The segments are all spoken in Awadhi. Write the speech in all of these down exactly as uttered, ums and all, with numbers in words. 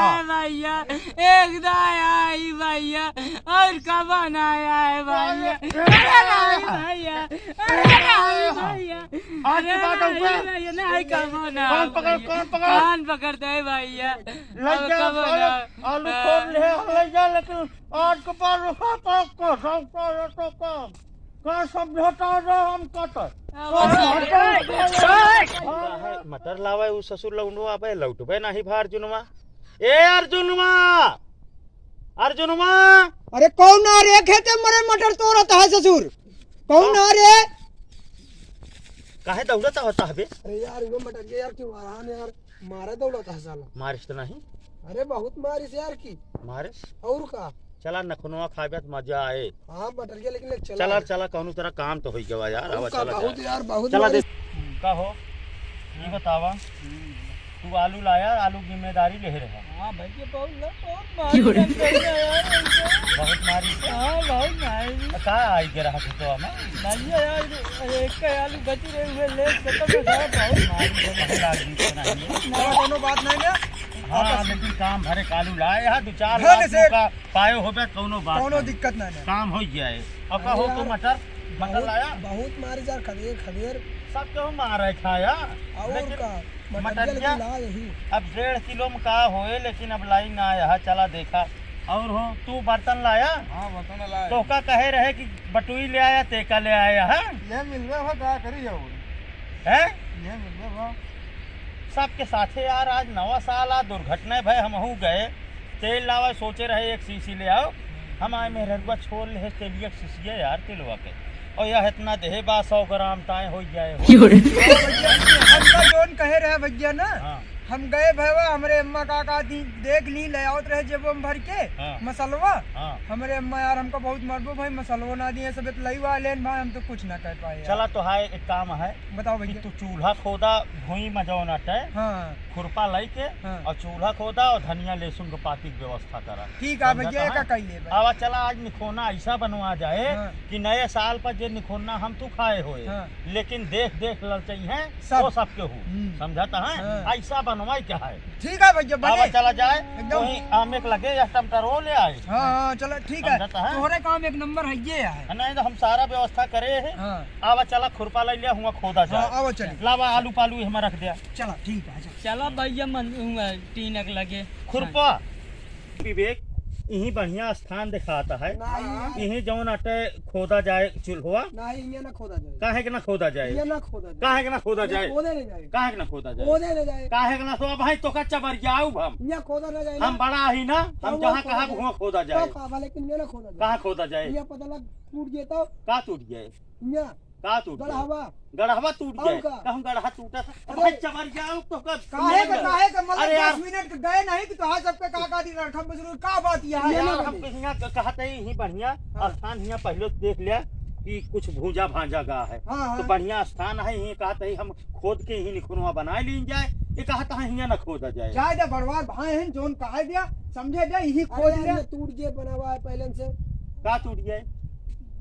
रहा। ए भैया, एक दाई आई भैया, और कबो ना आए भैया। अरे, अरे नहीं भैया, अरे नहीं भैया। आज के बाद नहीं भैया, नहीं कबो ना। कान पकड़, कान पकड़। कान पकड़ दे भैया। ले जा, कबो ना। आलू फोड़ ले, ले जा, लेकिन आज के बाद का समझौता ना हम करत। काहे मटर लावे उ ससुर लौंडवा, अबे लौटबे नाही भार जुनवा। ए अर्जुनवा, अर्जुनवा। अरे कौन आ रे, खेते मरे मटर तोड़त है ससुर, कौन आ रे? काहे दौड़त होता हबे? अरे यार, वो मटर के यार, क्यों आ रहा है यार? मारा दौड़त है साला। मारिस तो नहीं? अरे बहुत मारिस यार की। मारिस? और का? चला नखुनवा खाबे त मजा आए। हाँ, मटर के लेकिन ले चला। चला, चला, कौनो तरह काम तो होई गवा यार, और आवा, का, चला बहुत जा। यार, बहुत चला मारिस। दे। का हो? ई बतावा, तू आलू लाया, आलू जिम्मेदारी ले रहा। हाँ भाई, ये बहुत, बहुत मारिस हम गए यार, उनको। बहुत मारिस? हाँ, बहुत मारिस। का आई के रहा तो हम? भैया यार, एक का आलू बची रहे हुए, ले खत्म हो गया, बहुत मारिस। बहुत लाग दी तो नहीं। ना, कोनो बात नहीं ना। हाँ, लेकिन काम भरे कालू लाए, यहाँ दो चार लाख से का पायो होबे, कौनो बात कौनो नहीं। दिक्कत नहीं, नहीं। काम हो जाए। अब का अरे हो तो यार, मटर, मटर बहुत, लाया? बहुत मारी यार, खदेर, खदेर। सब केहू मारे खाया, और लेकिन का, मटर मटरिया दिया। लाए ही। अब डेढ़ किलो में का होए, लेकिन अब लाइन ना आया है, चला देखा। और हो, तू बर्तन लाया? हाँ, बर्तन लाया। तो का कहे रहे कि बटुई ले आया, तेका ले आया है? ये मिलवे हो, का करी जाओ? हैं? ये मिलवे हो। सबके साथे यार, आज नवा साल आ, दुर्घटना भय, हमहू गए तेल लावे, सोचे रहे एक सीसी ले आओ, हम आए मेहररुआ छोड़ ले तेलिया के सीसिया यार तेलवा के, और यह इतना देहे बा सौ ग्राम ताए हो जाए हो। हमका जोन कहे रहे भैया ना, हाँ। हम गए भैया, हमरे अम्मा का, का दी, देख ली, ले आवत रहे जेबो में भर के हाँ। मसलवा। हाँ। हमरे अम्मा यार हमका बहुत मरबो भाई, मसलवा ना दिए, सब लईवा लेन भाई, हम तो कुछ ना कर पाए यार। चला तो हाय, एक काम है बताओ कि भैया। तू चूल्हा खोदा, भुई में जौन अटे, हाँ। खुरपा लई के हाँ। और चूल्हा खोदा और धनिया लहसुन के पाती के व्यवस्था करा। ठीक है समझा भैया, तो एका है? कई लेबे। आवा चला, आज निखोना ऐसा बनवा जाए हाँ। कि नए साल पर जे निखोना हम तू खाए होए, हाँ। लेकिन देख देख ललचई हैं, सब। वो सबके हो। हम्म। समझा तो है? हाँ। ऐसा बन हमारी क्या है? ठीक है भैया, आवा बने। चला जाए, एकदम। वहीं आम एक लगे, या टमाटर वो ले आए। हाँ, हाँ, चलो, ठीक है। समझता है? तोहरे काम एक नंबर है, ये है। नहीं तो हम सारा व्यवस्था करे हैं। हाँ। आवा चला, खुरपा ले लिया, हुआ खोदा जाए। हाँ, आवा चली। लावा, आलू पालू हमारा रख दिया। चला, ठीक है, चला। चला भैया, मन, हुआ टीनक लगे। खुरपा। विवेक, इहीं बढ़िया स्थान दिखाता है। नहीं। इहीं जौन अटे खोदा जाए चूल्हवा। नहीं, इहाँ ना खोदा जाए। काहे के ना खोदा जाए? इहाँ ना खोदा जाए। काहे के ना खोदा इहाँ जाए? खोदे नहीं जाए। काहे के ना खोदा जाए? खोदे नहीं जाए। काहे के ना? तो भाई तो का चबरियाऊ हम। इहाँ खोदा ना जाए हम ना। बड़ा ही ना, हम तो जहाँ वहाँ कहा खोदा जाए। वहाँ खोदा जाए। तो का बा, लेकिन इहाँ ना खोदा जाए। कहाँ खोदा जाए? इहाँ पता लग टूट जाए तो। का टूट जाए? इहाँ। का टूट गए? गड़हवा। गड़हवा टूट और गए। का? कहूँ गड़हा टूटा था। अरे। भाई चबरियाऊ तो का काहे का, काहे का, मतलब अरे यार। दस मिनट के गए नहीं कि तोहार सबके का, का दिन रखम बजरू, का बात यह है ये ना यार? हम बात। कहिया क-, कहत ही, ही बढ़िया हाँ। स्थान हिया पहले देख लिया कि कुछ भूजा भांजा गा है। हाँ, हाँ। तो बढ़िया स्थान है, ही कहत ही हम खोद के ही निखुनवा बना लीन जाए। ये कहत है हिया ना खोदा जाए। जाए दे बड़वार भाई हैं, जोन कहे दिया, समझे दे, यही अरे खोद यार, लिया। ये टूट गए बनावा है पहले से। का टूट गए?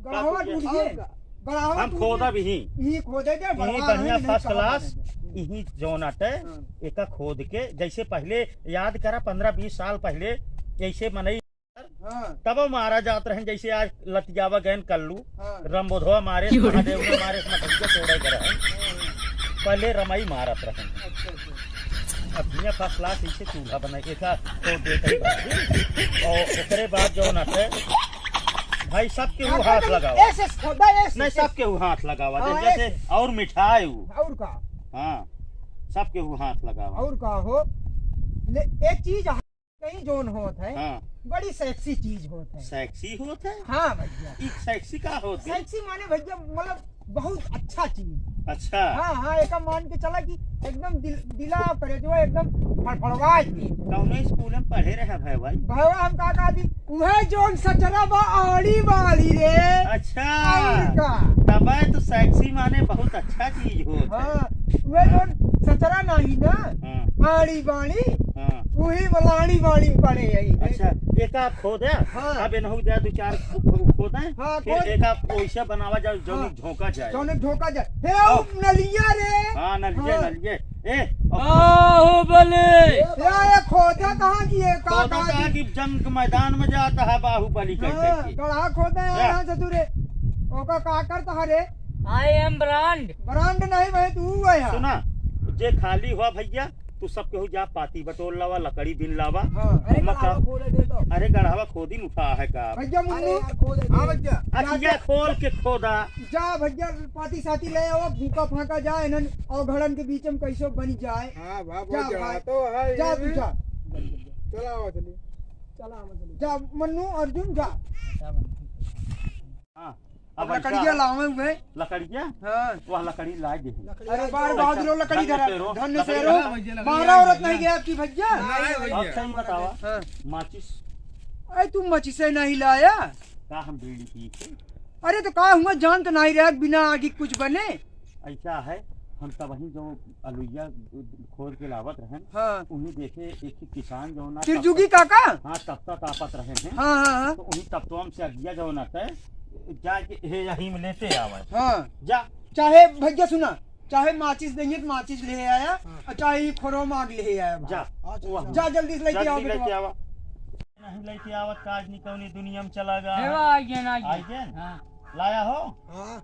गड़हवा का टूट टूट गए? गए। और का? गड़हवा हम टूट गए। खोदब ही। यही खोदे दे, यही बड़वार बढ़िया हैं, नहीं first कहा class, जाने दे। यही जौन आटे, हाँ। एका खोद के, जैसे पहले याद करा, पन्द्रह बीस साल पहले, जैसे मनई हाँ। तब मारा जात रहन, जैसे आज लतियावा गयन कल्लू, हाँ। रमबोधवा मारे, क्यों? महादेव ने मारे, अपना भैया तोड़े के रहन। हाँ। पहले रमई मारत रहन। अच्छा, अच्छा। अब हियाँ first class इसे चूल्हा बनाई, ऐसा तो देते ही भाई। और ओकरे बाद जौन आटे, भाई सब केहू हाथ लगावा। ऐसे खोदा, ऐसे, नहीं, ऐसे। सब केहू हाथ लगावा, हाँ, जैसे ऐसे। और मिठाई उ। और का? हाँ, सब केहू हाथ लगावा। और का हो? ले, एक चीज कहीं जौन होत है, हाँ। बड़ी sexy चीज होत है। Sexy होत है? हाँ भैया। ई sexy का होत है? Sexy माने भैया, मतलब, बहुत अच्छा चीज। अच्छा। हाँ, हाँ, एका मान के चला कि एकदम दिल, दिला करे जो एकदम फड़फड़वा के। कौने स्कूल में पढ़े रहे भाई, भाई? भाई, हम का, का दी, उहे जौन सचरा बा आड़ी बाड़ी रे। अच्छा। और का? तबे तो sexy माने बहुत अच्छा चीज होत है। हाँ, उहे जौन सचरा नाही ना, हाँ। आड़ी बाड़ी, हाँ। उही वाला आड़ी बाड़ी पड़े यही। अच्छा, एका खोदे, हाँ। अब एनहु दे दो चार खो-, खो-, खोदे, हाँ, फिर खोद। एका ओइसे बनावा जाए, जौन हाँ। झोंका जाए। जौन झोंका जाए। हे, आओ। ओ नलिया रे। हाँ, नलिया, हाँ। नलिया। ए, ओ। बाहुबली। ए, ए, खोदा कहाँ की है? का, खोदा का कहाँ की? कि जंग के मैदान में जाता है बाहुबली कह, हाँ, कह के। गड़हा खोदा है या। यहाँ से तू रे। ओका का करता है रे? I am brand। Brand नहीं भाई, तू है यहाँ। सुना, जे खाली हुआ भैया, तू सब केहू जा, पाती बटोर लावा, लकड़ी बिन लावा। हाँ। अरे, ओमा का गड़हवा खोदे दे तो। अरे, गड़हवा खोदिन उठा है का? भैया अरे मुन्नू। यार, खोदे दे। हाँ भैया। अखिया जा, जा। खोल के खोदा। जा भैया, पाती साती ले आवा, फूका फाका जा, इन्हन अवघड़न के बीच में कैसो बनी जाए। हाँ, वाह, बहुत जा जड़ा भाई। तो है जा ये तू भी। जा। चला आवा, चलिए। चला आवा, चलिए। जा मन्नू, अर्जुन, जा। हाँ, अब अब लकड़िया ऐसा लावे हुए। लकड़िया? हाँ। वह लकड़ी लाए दे। लकड़िया अरे बार दो। बार लो लकड़ी धन्य धरा। शेरो, धन्य लकड़ी शेरो। धरा। मारा औरत नहीं गया आपकी भैया। नहीं भैया। अब सही बतावा। हाँ। माचिस। अरे तू माचिस से नहीं लाया? का हम बीड़ी पी के? अरे तो का हुआ, जान तो नहीं रहा, बिना आगी कुछ बने। ऐसा है, हम तब वहीं जो अलुइया खोद के लावत रहन, हाँ। उन्हीं देखे एक ही किसान जो ना तिरजुगी तपता, काका? हाँ, तपता तापत रहन हैं। हाँ, हाँ, हाँ। तो उन्हीं तपतवा में से अगिया जो ना तय, जाके हे यहीं में लेते आवे। हाँ। जा। चाहे भैया सुना, चाहे माचिस देंगे तो माचिस ले आया, हाँ। और चाहे ये खोरो माग ले आया भाई। जा। हाँ, जा। जा जल्दी से लेके आओ जल्दी लेके बेटवा। आवा। नहीं लेके आवत, काज नहीं कौनी दुनिया में चला गया हे है। बा, आइए ना, आइए। आइए। हाँ। लाया हो? हाँ।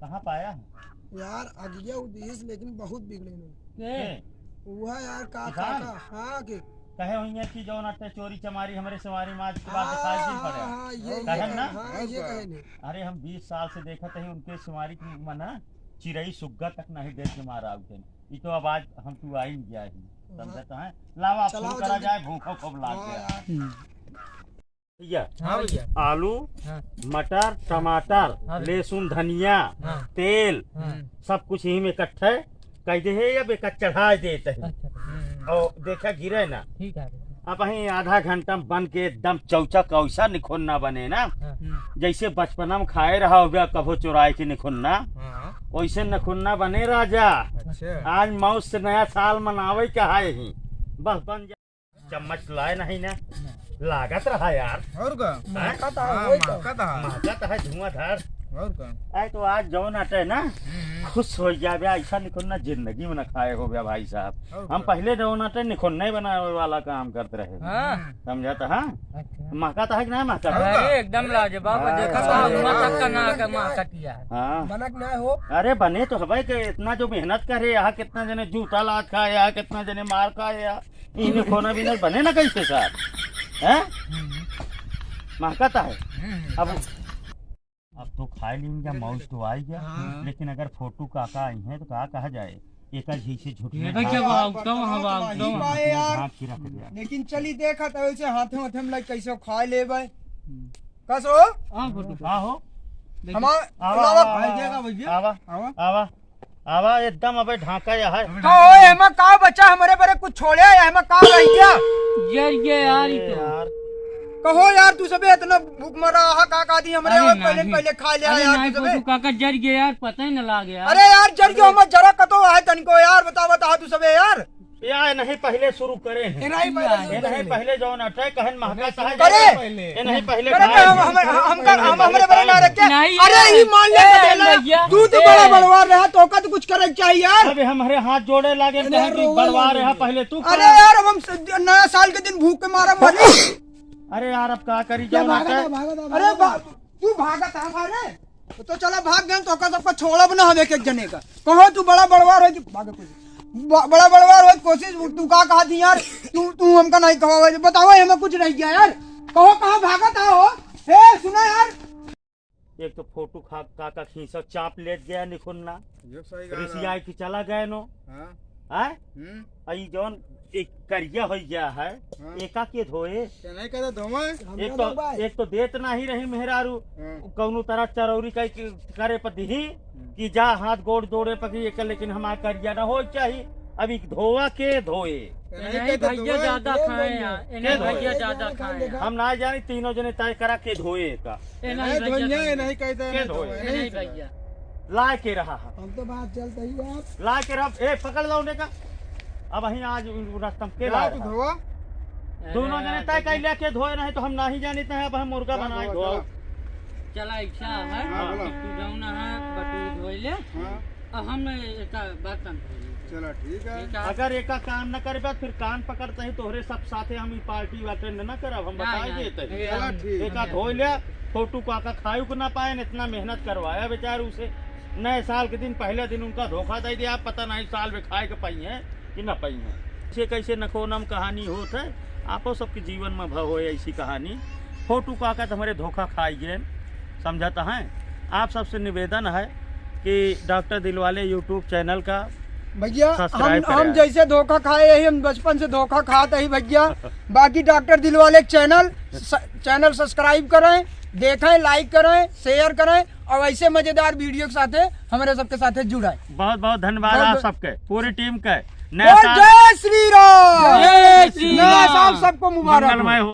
कहाँ पाया है? यार, अगिया उदिस, लेकिन बहुत बिगड़े लोग। के? के? वह यार, का, का, किसान? का, हाँ, के? कहे हुई है कि जौन अट्टे चोरी चमारी हमरे सिवारी माज के बाद हाँ, दिखाई नहीं पड़े। हाँ, ये, कहे ये, ना? हाँ, ये कहे नहीं। अरे, हम बीस साल से देखत ही उनके सिवारी की मना, चिरई सुग्गा तक नहीं देख के मारा उठे। ई तो अब आज हम तू आई गया ही। हाँ। समझत हैं? लावा, चलाओ फूल करा जल्दी। जाए, भूखो खूब लाग हाँ गया। यार। हम्म। भैया, हाँ भैया। आलू, हाँ। मटर, टमाटर, हाँ भैया। लहसुन, धनिया, हाँ। तेल, हाँ। सब कुछ यही में इकट्ठे कह दे है, अब एक चढ़ा देते हैं। अच्छा। हम्म। और देखा गिरे ना। ठीक है भैया। अब वहीं आधा घंटा में बन के एकदम चौचा कौसा निखुन्ना बने ना। हाँ। हम्म। जैसे बचपना में खाए रहा हो गया कभो चुराए के निखुन्ना, हाँ। वैसे निखुन्ना बने राजा। अच्छा। आज मौज से नया साल मनावे के है ही। बस बन जा। चम्मच लाए नहीं ना, लागत रहा यार। और का? हैं? महकत है, हाँ, वही तो। महकत है। महकत है धुआंधार। और का? अरे तो आज जौन अटे ना, हम्म। खुश होइ जाबे, अइसा निखुन्ना जिंदगी में ना खाए होबे भाई साहब। और हम का? पहिले जौन अटे निखुन्ना ही बनावे वाला काम करत रहे। हाँ। समझत ह? अच्छा। महकत ह कि ना महकत ह? अरे एकदम लाजवाब, हाँ। देखा तो हुआँ तक का ना के महकत यार। हाँ। बनक ना हो। अरे बने तो हबे के इतना जो मेहनत करे, यहाँ कितना जने जूता लात खाए, यहाँ कितना जने मार खाए, यहाँ इन्हें खोना बिना बने ना कैसे साहब? हैं? हम्म। महकत ह। हम्म। अब अब तो खाए लीन गया, मौज तो आई गया, हाँ। लेकिन अगर फोटू काका आई हैं तो का कहा जाए? एका झीसे झुठले ये ढांक, क्या बात, तो हम बात, बात, तो बात। ढांक के रख दिया। लेकिन चली देखा तो वैसे हाथे हाथे में लग कैसे खाए लेबे। हम्म। कसो? हाँ, फोटू। का हो? देखिए। हमार आवा, लावा आवा, आवा, आवा, आवा, आवा। आवा, आवा, एकदम अबे ढांका या है। का हो, एमा का बचा हमरे बरे कुछ छोड़े, एमा का रह गया? जर गया यार, ई तो। यार। कहो यार, तू सबे इतना भूख मरा हा, का, का दी हमरे अरे और पहले, नहीं। पहले खा लिया अरे यार, नहीं, तू सबे। फोटू काका जर गया यार, पता ही न लागे यार। अरे यार, जर गया, हम जरा कतो है तनिको यार, बता, बता तू सबे यार। या नहीं पहले शुरू करे हैं। ए नहीं पहले शुरू ये नहीं करे। पहले जौन अटे कहन महका साहब करे। पहले। ये नहीं पहले करे खाए तो हम, हैं। हम, हम, हम, हम हमरे बरे ना रखे। नहीं अरे यार। ई मान ले ए तो भैया। तू तो ए। बड़ा बड़वार रहा, तो का तो कुछ करे चाहिए यार। अबे हमरे हाथ जोड़े लागे अरे कहे कि रोवे बड़वार लागे। रहा पहले तू अरे खा। यार, अब हम स-, नया साल के दिन भूख के मारा मरी। अरे यार, अब का करी क्या जौन भागा अटे। था, भागा था, अरे भागा बा-, था। तू भागत है मारे? तो चला भाग गए, तो का सबका छोड़ब ना हम एक एक जने का। कहो तू बड़ा बड़वार है कि भागे कोई। ब-, बड़ा बड़वार है कोशिश, तू का कहा थी यार? तू, तू हमका नहीं कहा, बताओ हमें कुछ रह गया यार। कहो कहाँ भागत हो? ए, सुना यार। एक तो फोटू खा, काका खींचा चाप लेत गया निखुन्ना। यो सही कहा रिसिया था। के चला गए नो। हाँ। हैं? हम्म। आ ई जौन एक करिया होइ गया है, हाँ। एका के धोए? ये नहीं कहते धोवे? हम एक क्या तो, धोबे? एक तो देत नाही रही मेहरारू, हाँ। कौनो तरह चरौरी कई के करे पर दिही हम्म। कि जा हाथ गोड़ जोड़े पर कि एकर, लेकिन हमार करिया ना होइ चाही। अब ई धोवा के धोए? ये ये नहीं नहीं कहते भैया धोवे? ज्यादा ये खाए भैया। यार, ये के नहीं धोए? भैया ज्यादा खाए यार। हम ना जानी, तीनों जने तय करा के धोए का। ए नहीं नहीं भैया, धोइया, ए नहीं। नहीं कहते के नहीं धोए? धोए, ए नहीं नहीं धोए। भैया। लाए के रहा है। हम तो बात चलत ही है। लाए के रहा, ए, पकड़ लो उन्हें का। अब वहीं आज उ-, उ रस्तम के जा लाए तू रहा। धोवा। दोनों जने तय कर ले के धोए नहीं तो हम नहीं जानित है, अब हम मुर्गा हाँ, बनाए धोवा, धोओ। चला। चला, इच्छा है। हाँ, हाँ, बोलो। तू जाओ ना है, बटुई धोए ले। हाँ। अब हम एका बर्तन धोए ले। चला, ठीक है। ठीक है। अगर एका काम न करबे, फिर कान पकड़ते ही तोहरे सब साथे हम ई पार्टी अटेंड न करब, हम ना, बताए ना, देते हैं। ये चला, हम ठीक। एका धोए ले, फोटू काका खायु को ना पाए, इतना मेहनत करवाया बेचारू से। नए साल के दिन, पहले दिन उनका धोखा दे दिया, पता नहीं साल में खाए के पाई हैं कि ना पाई हैं। कैसे कैसे नखोनम कहानी होत है, आपो सबके जीवन में भ होए ऐसी कहानी। फोटू काका तो हमरे धोखा खाई गए, समझत हैं। आप सबसे निवेदन है कि डॉक्टर दिलवाले YouTube चैनल का भैया, हम, subscribe करें। हम जैसे धोखा खाए यही, हम बचपन से धोखा खात ही भैया। बाकी डॉक्टर दिलवाले चैनल, स-, चैनल subscribe करें, देखें, like करें, share करें और ऐसे मजेदार video के साथे हमरे सबके साथे जुड़ें। बहुत बहुत धन्यवाद बहुत आप बहुत सबके, पूरी टीम के। नया बोल साल जय श्री राम। जय श्री नया राम। साल सबको मुबारक हो। मंगलमय हो।